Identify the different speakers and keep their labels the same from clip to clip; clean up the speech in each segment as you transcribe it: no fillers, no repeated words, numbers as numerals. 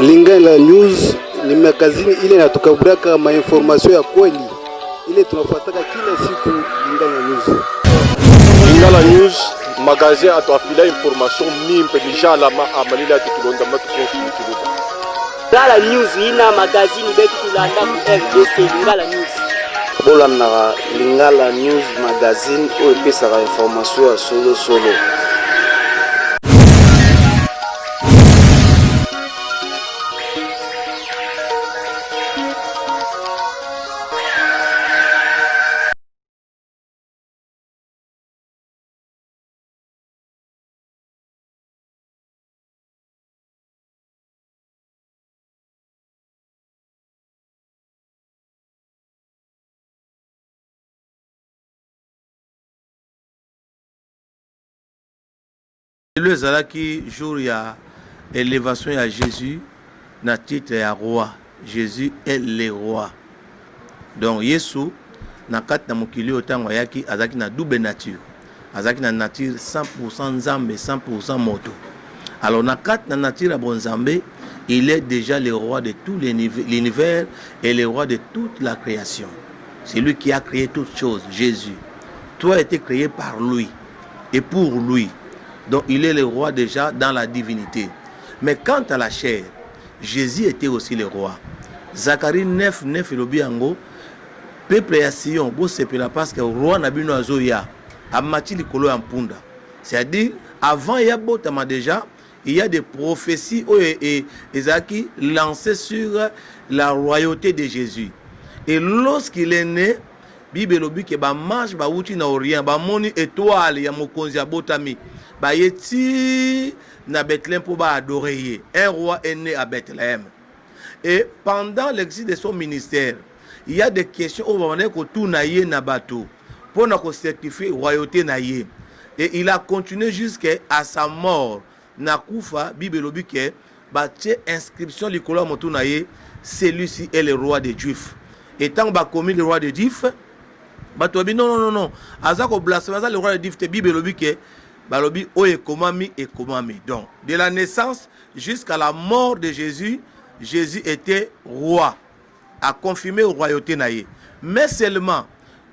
Speaker 1: Lingala News ni magazini ile inatukaburaka mainformasio ya kweli ile tunafuataka kila siku. Lingala News,
Speaker 2: Lingala News magazine atuafila information mimpe mijalama amalile atutulonda matukonsu muchiluba.
Speaker 3: Lingala News ina magazine betu tulanda ku RDC Lingala News.
Speaker 4: Bolandaka Lingala News magazine oyo epesaka information ya solo solo.
Speaker 5: Lelo ezalaki jour ya elevation ya Jesus na titre ya roi. Jesus est le roi. Donc Yesu na kati na mokili oyo ntango ayaki azalaki na double nature. Azalaki na nature 100% Nzambe, 100% moto. Alors na kati na nature ya bonzambe, il est déjà le roi de tout l'univers et le roi de toute la création. C'est lui qui a créé toutes choses, Jésus. Toi a été créé par lui et pour lui. Donc il est le roi déjà dans la divinité. Mais quant à la chair, Jésus était aussi le roi. Zacharie 9, 9 elobi yango, peuple ya Sion, bosepela parce que roi na bino azoya, amati likolo ya mpunda. C'est-à-dire, avant ya botama déjà, il y a des prophéties oyo ezalaki lancées sur la royauté de Jésus. Et lorsqu'il est né, Bible elobi ke ba mages bawuti na Orient, bamoni etoile ya mokonzi abotami, baye ti na Bethléem mpo ba adorer ye. Un roi est né à Bethléem. Et pendant l'exercice de son ministère, il y a des questions oyo babandaki kotuna ye na bato mpo na ko certifier royauté na ye. Et il a continué jusqu'à sa mort. Na kufa, Bible elobi ke batie inscription likolo ya motu na ye, celui-ci est le roi des Juifs. Et ntango bakomi le roi des Juifs, bato babi non, non, non, non, aza ko blasphème, aza le roi des Juifs te. Bible elobi ke balobi oyo ekomami ekomami. Donc de la naissance jusqu'à la mort de Jésus, Jésus était roi, a confirmé royauté na ye. Mais seulement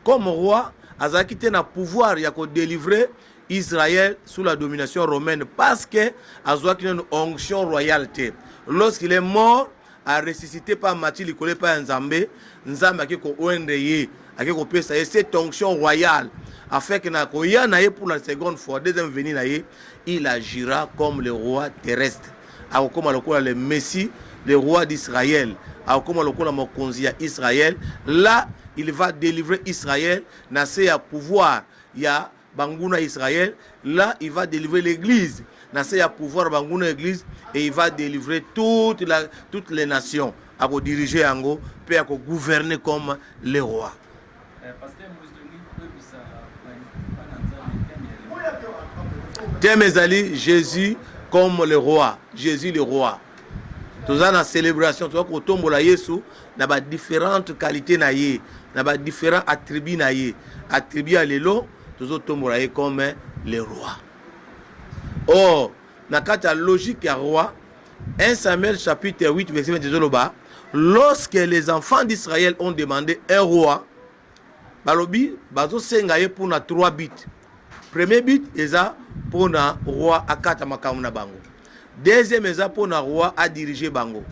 Speaker 5: comme roi azalaki te na pouvoir ya ko délivrer Israël sous la domination romaine parce que azwaki nanu onction royale te. Lorsqu'il est mort, a ressuscité par Mathi likolo epai ya Nzambe, Nzambe ake ko oindre ye, ake kopesa ye cette onction royale afin que na koya na ye pour la seconde fois, deuxième venue na ye, il agira comme le roi terrestre. Akokoma lokola le Messie, le roi d'Israël. Akokoma lokola mokonzi ya Israël. Là, il va délivrer Israël na se ya pouvoir ya banguna Israël. Là, il va délivrer l'église na se ya pouvoir banguna église et il va délivrer toutes les nations. Ako diriger yango pe ako gouverner comme le roi. Thème ezali Jésus comme le roi, Jésus le roi. Toza na célébration, toza kotombola Yesu na ba différentes qualités na ye, na ba différents attributs na ye. Attribut ya lelo tozotombola ye comme le roi. Or, na kati ya logique ya roi, 1 Samuel chapitre 8 verset 20 ezoloba, lorsque les enfants d'Israël ont demandé un roi, balobi bazosenga ye mpona 3 buts. Premier but eza mpona roi akata makambo na bango. Deuxième eza mpona roi adirige bango.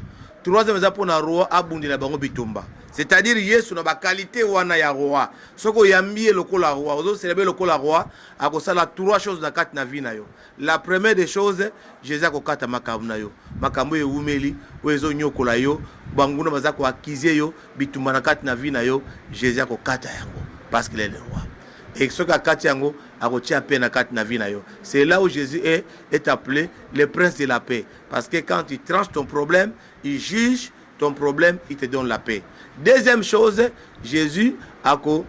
Speaker 5: Troisième eza mpona roi abundela bango bitumba. C'est-à-dire Yesu na ba qualité wana ya roi. Soki oyambi ye lokola roi, ozo célébrer lokola roi, akosala trois choses na kati na vie na yo. La première des choses, Jésus akokata makambo na yo. Makambo oyo ewumeli, oyo ezonyokola yo, banguna baza ko accuser yo, bitumba na kati na vie na yo, Jésus akokata yango parce qu'il est le roi. Et soki akati yango, akotia paix na kati na vie na yo. C'est là où Jésus est appelé le prince de la paix. Parce que quand il tranche ton problème, il juge ton problème, il te donne la paix. Deuxième chose, Jésus ako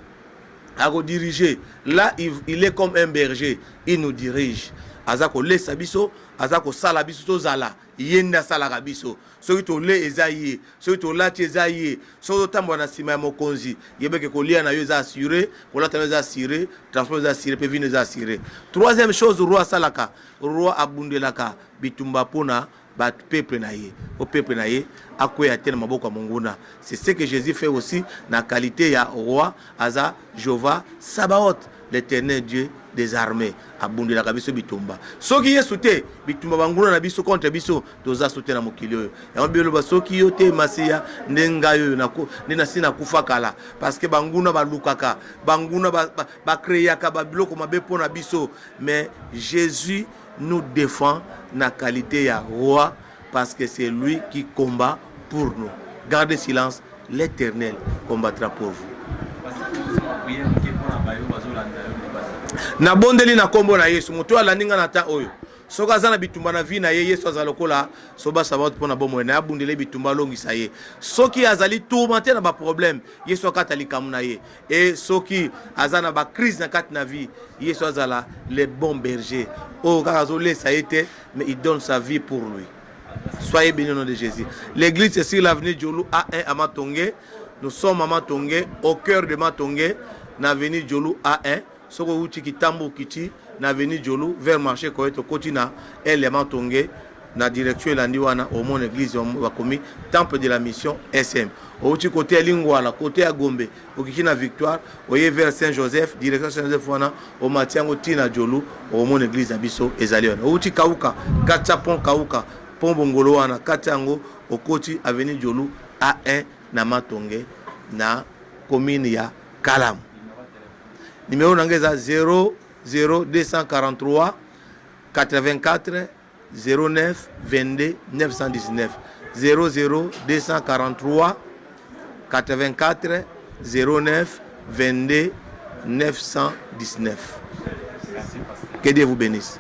Speaker 5: diriger. Là, il est comme un berger. Il nous dirige. Aza ko lesa biso, aza ko sala biso tozala. Ye nde asalaka biso. Soki tole eza ye, soki tolati eza ye, soki otambola na nsima ya mokonzi, yebeke kolia na yo eza assuré, kolata na yo eza assuré, transport eza assuré, pe vino eza assuré. Troisième chose, roi asalaka, roi abundelaka bitumba mpona ba peuple na ye po peuple na ye akweya te na maboko ya monguna. C'est ce que Jésus fait aussi na qualité ya roi, aza Jehovah Sabaoth, l'Éternel Dieu des armées, abundelaka biso bitumba. Soki Yesu te, bitumba banguna na biso contre biso, toza so te na mokili oyo. Yango bioloba soki yo te Masiya, nde ngai oyo nde nasi nakufa kala, parce que banguna balukaka, banguna bacréaka ba babiloko mabe mpo na biso, mais Jésus nous défend na qualité ya roi, parce que c'est lui qui combat pour nous. Gardez silence, l'Éternel combattra pour vous. Nabondeli na nkombo na Yesu, moto oyo alandi ngai na ta oyo, soki aza na bitumba na vie na ye, Yesu aza lokola soba sabato mpo na bomoi na ye, abundele bitumba, alongisa ye. Soki azali tourmenté na baproblème, Yesu akata likambo na ye. E soki aza na bacrise na kati na vie, Yesu azala le bon berger oyo kaka azolesa ye te, mais il donne sa vie pour lui. Soyez bénis au nom de Jésus. L'église, c'est sur l'avenue Djolu A1 à Matonge. Nous sommes à Matonge, au cœur de Matonge, na avenue Djolu A1. Soki outi Kitambo, okiti na avenue Djolu vers marché Koyeto, okoti na ele ya Matonge na direction elandi wana, omona église bakomi Temple de la Mission SM. Outi côté ya Lingwala, côté ya Gombe, okiki na Victoire, oye vers Saint Joseph, direction Saint Joseph wana, omati yango ntina Djolu, okomona église na biso ezali wana. Outi Kauka, kati ya pont Kauka, pont Bongolo wana, kati yango, okoti avenue Djolu A1 na Matonge, na commune ya Kalamu. Numéro na ngai eza 00243 84 09 22 919, 00243 84 09 22 919. Que Dieu vous bénisse.